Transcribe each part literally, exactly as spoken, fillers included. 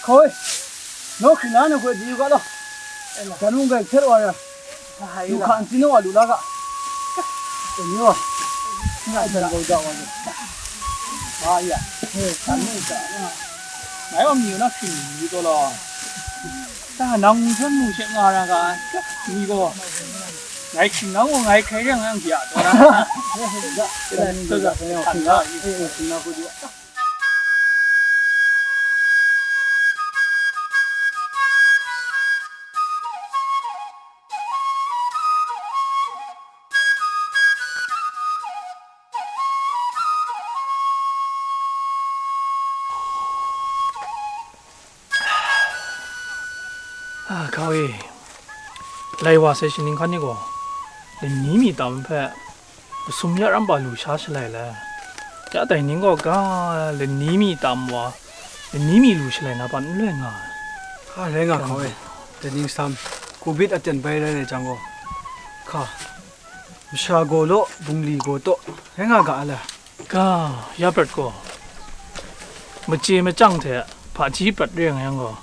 Hoi, naw hkring na nang hpe di yu ga law. Jan mung gaw hpyet wa ra. Lu hka ntsin naw wa lu la ga. Dai ni wa. Nga jan gaw da wa ni. Ba ya. Hoi, jan mung ga. Ngai wa mi na hkring ni gaw law. Ta nang hpe mu she nga ra ga. Ni gaw. Ngai hkring na gaw ngai hkrai rai ngai yang bya taw na. Jan mung ga. Hkring na gaw di. Ah, hkau e, lai wa sai shi, ning hkan ni gaw, lani mi tam hpe masum ya rampa lu sha shalai le. Ya dai ning gaw ga lani mi tam wa, lani mi lu shalai na pan n rai nga ai. Hka rai nga hkau e, dai ningsam, covid aten bai rai rai jang gaw, hka, masha gaw law, bungli gaw taw, rai nga ga ai le. Ga, ya prat gaw, machye machyang hte hpaji prat re nga yang gaw,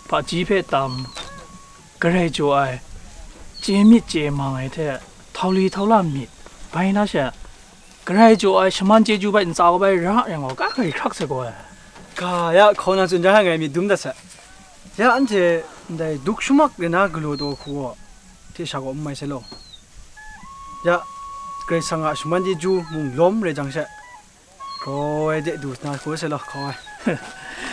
hpaji hpe tam, garai jaw ai, chye myit chye mang ai hte, htau li htau la myit, bai na she, garai jaw ai shaman chyeju bai ntsa kau bai ra yang gaw, ka grai hkrak sai gaw ai. Ga ya, hkauna tsun ja ai ngai myit dum dat sai. Ya, anhte ndai duk shamak de na galaw taw hku gaw, hte sha gaw n mai sai law. Ya, Karai Kasang a shaman chyeju mung lawm rai jang she, Hkaw ai de du na hku sai law, hkaw ai.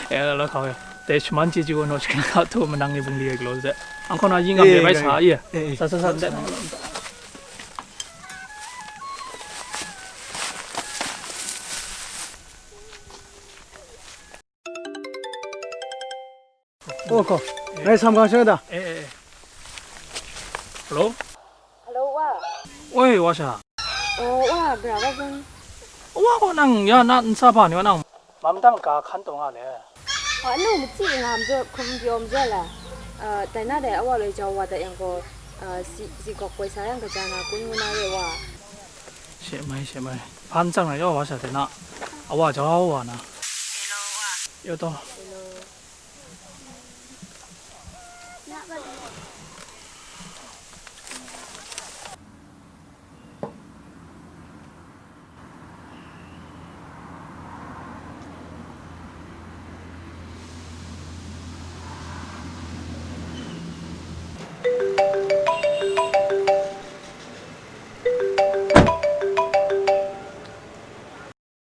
E, law, law, hkaw ai. Dai shaman chyeju gaw naw shakra hta htu manang ni bungli ai galaw ze. Ang hkaw na yi ngam Eh, de bai eh, sa, eh, i? Eh, eh. Sa, sa, sa, sa. Oh, ko. Ngai sam gang sha da. Eh, eh, eh. Hello? Hello, wa. Oi, wa sha. Oh, wa, bra wa bun. Wa, wa nang, ya na nsa ba ni wa nang. Mam dang ka hkan taw nga le. Wa nu, machyi nga mjaw, hkum pyaw mjaw la. Ah, dai na dai, awa loi jau wa dat yang gaw, ah, si, si gawk koi sa yang kaja na kun ngu na re wa. She mai, she mai. Hpan tsang na yaw wa sha dai na. Awa jau wa na. Hello, wa. Yo to. Hello.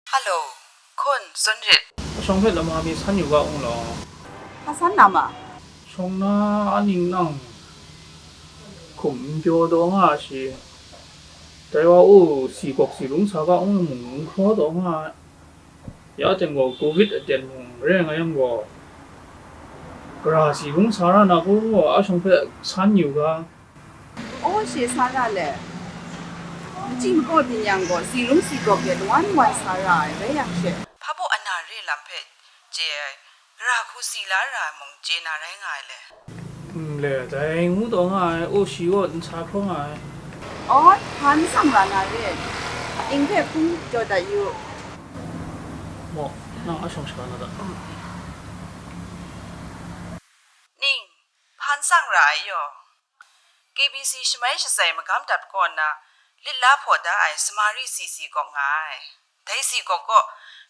Hello, hkun, tsun rit. Ashawng hpe lama mi san yu ga ung law. Hpa san na ma? Shawng na a ning nang hkum n pyaw taw nga a shi. Dai wa u, si gawk si lung sa ga ung mung n hkraw taw nga ai. Ya teng gaw covid aten mung rai nga yang gaw, gara si lung sa ra na gaw, ashawng hpe san yu ga. Aw, she sa ra le. Machyi makaw byin yang gaw, si lung si gawk de lawan wan sa ra ai, rai yang she. Hpa baw ana re lam hpe chye ai, gara hku si la ra ai mung chye na rai nga ai le. Nle, dai ngu taw nga ai, aw, shi gaw n sa hkraw nga ai. Aw, hpa n tsang ra na re. Ning hpe hpung jaw dat yu. Maw, nang a shawng shaga na dat. Ning, hpa n tsang ra ai yaw. K B C shamai shatsai magam dap kaw nna, lit la hpaw da ai Samari si si gawk nga ai. Dai si gawk kaw,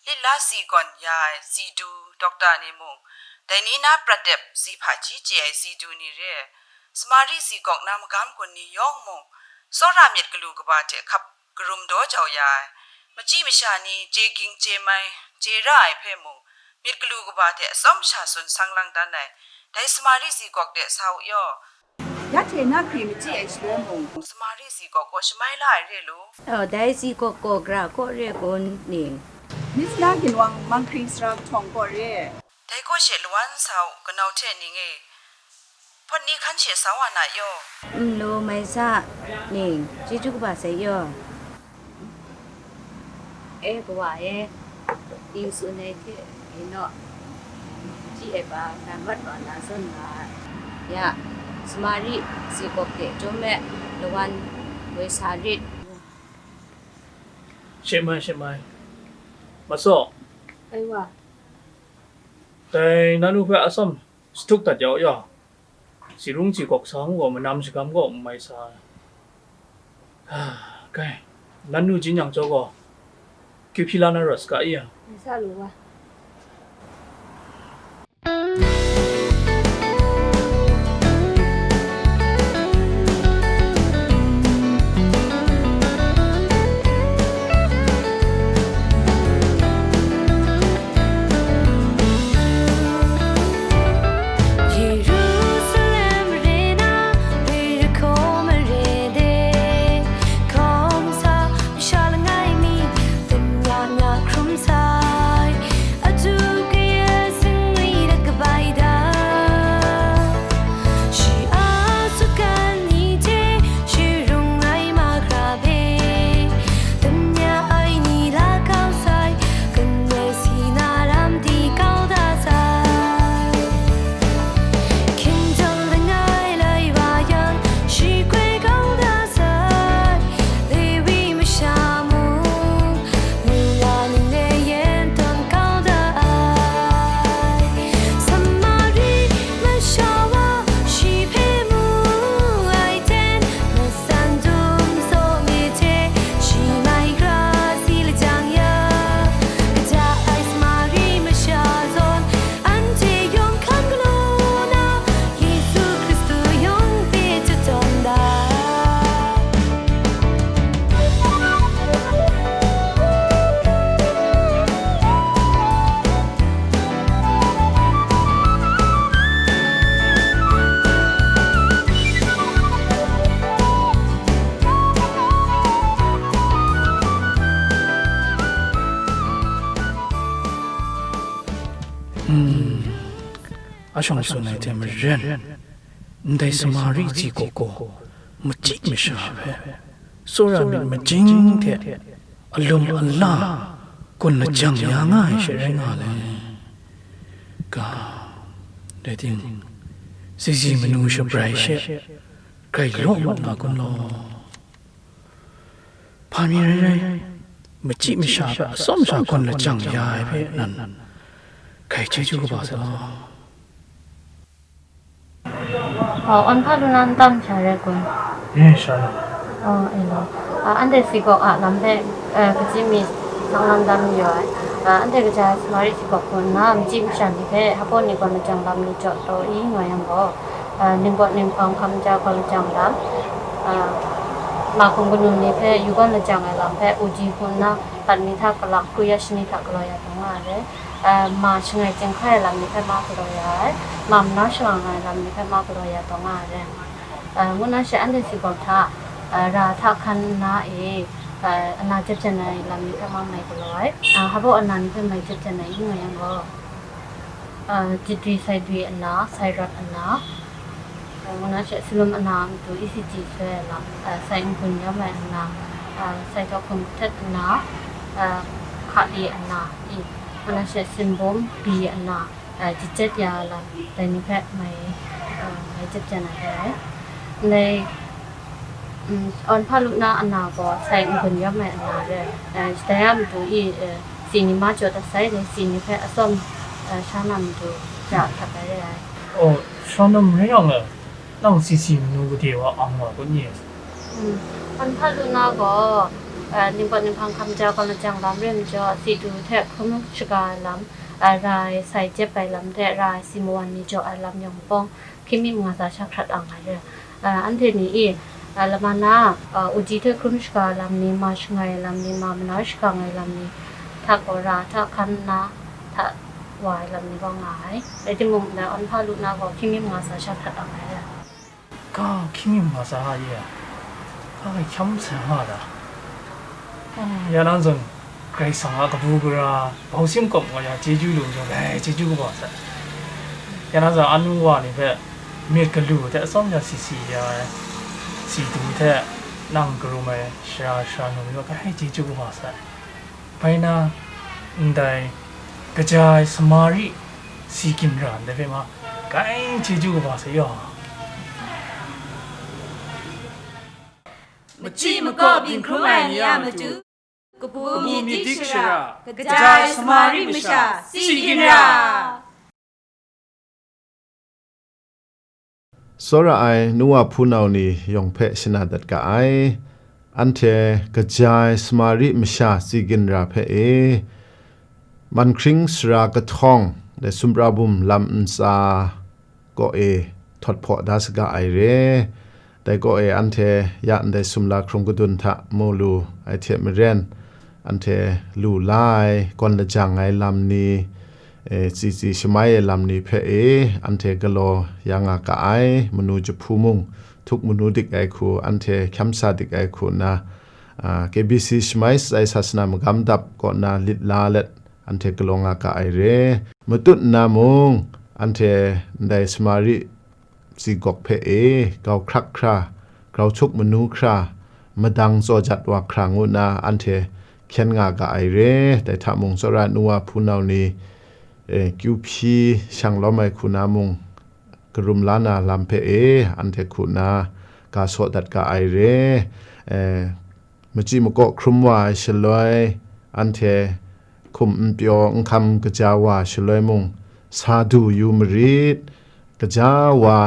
lit la si gawn ya ai si du, dokta ni mung, dai ni na prat dep si hpaji chye ai si du ni re ai. Samari si gawk na magam gun ni yawng mung, tsawra myit galu kaba hte hkap karum daw jau ya ai. Machyi masha ni chye ging chye mai, chye ra ai hpe mung, myit galu kaba hte atsawm sha tsun sang lang dan ai. Dai Samari si gawk de sa u yaw. Ya hte na hkri machyi ai shaloi mung, Samari si gawk gaw shamai la ai re lu. Oh, dai si gawk gaw gara kaw re kun ni? Myit na ginwang manghkring sara kahtawng kaw re. Dai kaw she lawan sa u, kanau hte ning e, hpawt ni hkan she sa wa na yaw. Nlo mai sa ning, chyeju kaba sai yaw. E kawa e, ning tsun ai hte, ning naw, chyi ai hpa, nan mat wa na zawn nga ai. Ya, Samari si gawk hte chyawm e, lawan woi sa rit. She mai, she mai. Masaw. Ai wa. Dai na nu hpe atsawm shatup dat ya u ya, si rung si gawk sa ngu gaw, manam shagam gaw n mai sa ai. Kai, na nu jin yang jaw gaw, kyu hpyi la na rawt saga i ya. Sa lu wa. Jerusalem mare na, Jericho mare de, hkawm sa masha langai mi, damya mya hkrum sai, adu kaya singwi da kabai da, shi a sutgan ni hte, shi rung ai mahkra hpe, damya ai ni la kau sai, Kanoi si na ram di kau da sai. Hkinjawng langai lai wa yang, shi goi kau da sai. Lewi masha mung, mula ning e yen tawn kau da ai. Samari masha wa shi hpe mu ai ten, masan dum saw mi hte shi mai gra si lajang ya, kaja ai Samari masha zawn, anhte yawng hkan galaw na, Yesu Hkristu yawng hpe chyawm da. Hmm. A shawng tsun ai hte maren, ndai Samari hti gaw gaw, machyi masha hpe, tsawra myit majing hte alum ala gun lajang ya nga ai she rai nga le. Ga, dai ting, sisi manu shabrai she grai law mat nga kun law. Hpa mi rai rai, machyi masha hpe atsawm sha gawn lajang ya ai hpe nan, hkai chyeju kaba sa law. Oh, awn hpa lu na n tam sha rai kun? E, sha na. Oh, e law. Ah, anhte si gawk a lam hpe, eh, kaji mi sang lam dam yu ai. Ah, anhte kaja ai Samari si gawk hku nna, machyi masha ni hpe hpaw ni gawn lajang lam ni jaw taw i nga yang gaw, ah, ningpawt ninghpang hkam ja gawn lajang lam, ah, ma hkum kanu ni hpe yu gawn lajang ai lam hpe, uji hku nna, pat mi hta kalak, kru ya shani hta galaw ya taw nga ai re. Ah, ma shangai chyinghkai ai lam ni hpe ma galaw ya ai, ma manau shalang ai lam ni hpe ma galaw ya taw nga ai re. Ah, ngu na she anhte si gawk hta, ah, ra hta hkan nna e, ah, ana jep jen ai lam ni hpe ma mai galaw ai. Ah, hpaw ana ni hpe mai jep jen ai i nga yang gaw, ah, jadwi sai dwi ana, sai rawt ana, ah, ngu na she salum ana matu E C G soi ai lam, ah, sai n-gun yawm ai ana, ah, sai htawk hkum htet ana, ah, hkali ana, i, ngu na she sinbum bi ana, ah, jacet ya lam, dai ni hpe mai, ah, mai jep jen ai re ai. Ndai, mm, awn hpa lu na ana gaw sai n-gun yawm ai ana re ai. Ah, dai a matu i, eh, si ni ma jaw dat sai, dai si ni hpe atsawm, eh, sha na matu ja hkrat ai re ai. Oh, sha na marai yang e, nang sisi manu gade wa ang wa kun ni? Mm, awn hpa lu na gaw, eh, ningpawt ninghpang hkam ja gawn lajang lam re majaw, si du hte hkrum shaga ai lam, eh, ra ai sai jep ai lam hte ra ai si mawan ni jaw ai lam yawng pawng, hkying mi manga tsa sha hkrat ang ai re. Ah, anhte ni i, ah, lama na, ah, uji hte hkrum shaga lam ni, ma shangai lam ni, ma manau shagang ai lam ni, hta gaw ra hta hkan nna, hta wa ai lam ni gaw nga ai. Rai timung, ndai awn hpa lu na gaw, hkying mi manga tsa sha hkrat ang ai re. Ga, hkying mi manga tsa nga ye, ga hkyam sai nga da. Hmm, ya nang zawn, Karai Kasang a kabu gara, bau sim kawp nga ya, chyeju lu majaw, dai chyeju kaba sai. Ya nang zawn, anu wa ni hpe myit galu hte atsawm ya si si ya ai, si du hte nang karum ai shara shara nu ni gaw, grai chyeju kaba sai. Bai na, ndai kaja ai Samari si ginra ndai hpe ma, grai chyeju kaba sai yaw. Machyi makaw byin hkrum ai ni a matu, kabu myit dik shara, kaja ai Samari masha, si ginra. Tsawra ai nu wa hpunau ni yawng hpe shana dat ga ai. Anhte kaja ai Samari masha tsi ginra hpe e, manhkring sara kahtawng, dai sumpra bum lam ntsa kaw e htawt hpaw da saga ai re. Dai kaw e anhte ya ndai sumla hkrung kadun hta mu lu ai hte maren, anhte lu la ai, gawn lajang ai lam ni, e, tsi tsi shamai ai lam ni hpe e, anhte galaw ya nga ga ai, manu jahpu mung, htuk manu dik ai hku, anhte hkyam sa dik ai hku nna, a, K B C shamai shatsai sasana magam dap kaw na lit la let, anhte galaw nga ga ai re. Matut nna mung, anhte ndai Samari tsi gawk hpe e, grau hkrak hkra, grau htuk manu hkra, madang tsaw jat wa hkra ngu nna anhte hkyen nga ga ai re. Dai hta mung, tsawra nu wa hpunau ni, e, kyu hpyi shang lawm ai hku na mung, karum la na lam hpe e, anhte hku nna ga saw dat ga ai re. E, machyi makaw hkrum wa ai shaloi, anhte hkum n pyaw n hkam kaja wa shaloi mung, sa du yu marit. Kaja wa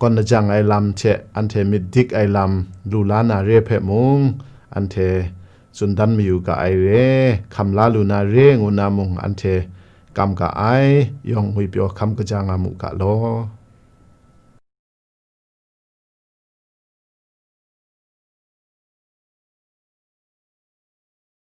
gawn lajang ai lam hte anhte myit dik ai lam lu la na re hpe mung, anhte tsun dan mayu ga ai re. Hkam la lu na re ngu na mung, anhte kam ga ai, yawng ngwipyaw hkam kaja nga mu ga law.